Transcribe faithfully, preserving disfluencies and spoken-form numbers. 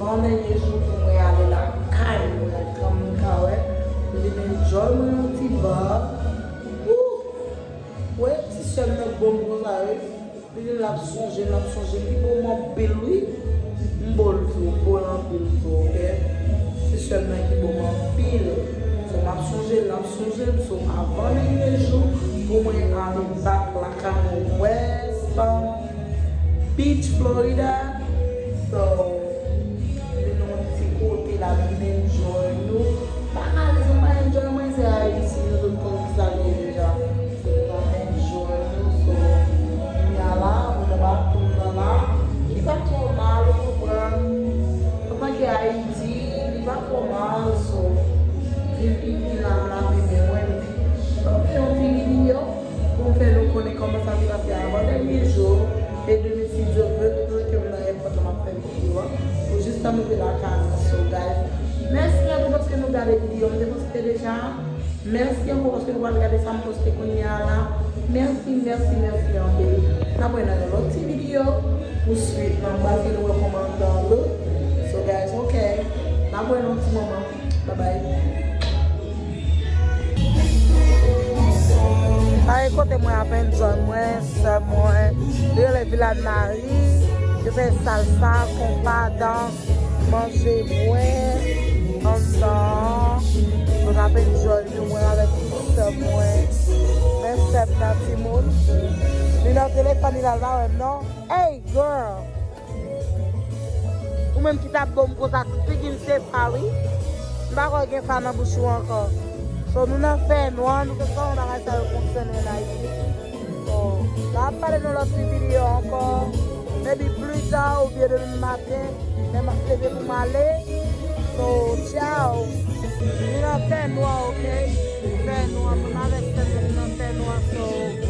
Yon dènye jou pou mwen ale lakay mwen, kòm nou ka wè, m vin enjoy mwen yon ti ba. Ou wè ti sè m nan bon konsa wi. Li di l ap sonje, l ap sonje, li bon m anpil wi. M bo l tou, m bo l anpil tou, oke? Ti sè m nan ki bon m anpil. So, m ap sonje l, l ap sonje m. So, avan dènye jou, pou mwen ale back lakay mwen West Palm Beach, Florida. So, vin yon ti kote la, vin enjoy nou. Pa ka di m pa enjoy mwen, se Ayiti, nou tout konn kisa l ye deja. So, nou enjoy nou, so, kounya la, mwen nan baton nan la, li pa twò mal, ou konprann. Antanke Ayiti, li pa twò mal, so, vin pipi la, m lave men mwen, m di, m fè yon ti videyo pou m fè nou konnen kòman sa te pase avan dènye jou, e demen si Dye vle, tout lè ke m nan èpòt la, m ap fè videyo a, pou jis tan m rive lakay mwen. So, guys, mèsi ankò paske nou gade videyo m te poste deja. Mèsi ankò paske nou pral gade sa m poste kounya la. Mèsi, mèsi, mèsi anpil. N ap wè nan yon lòt ti videyo pou swit lan, paske nou wè kòman l look. So, guys, ok. N ap wè nan yon ti moman. Bye bye. Ay, kote mwen ap enjoy mwen, sè mwen. Li rele Vilad Mari. Yo fè salsa, konpa, dans, manje, bwè, anndan. Nou ap enjoy nou mwen avèk tout sè mwen. Men sè m nan timoun. Li nan telefòn, li la, l pa wè m non. Hey, girl! Ou menm ki t ap bo m konsa, figi m se fa wi. M pa kwè gen fa nan bouch ou ankò. So, nou nan fènwa, nou te konnen bagay sa yo fonksyone an Ayiti. So, m ap pale nan lòt ti videyo ankò. Maybe pli ta oubyen demen maten, lè m ap leve pou m ale. So, ciao. Nou nan fènwa, ok? Fènwa, mwen avèk sè m nan, nou nan fènwa, so.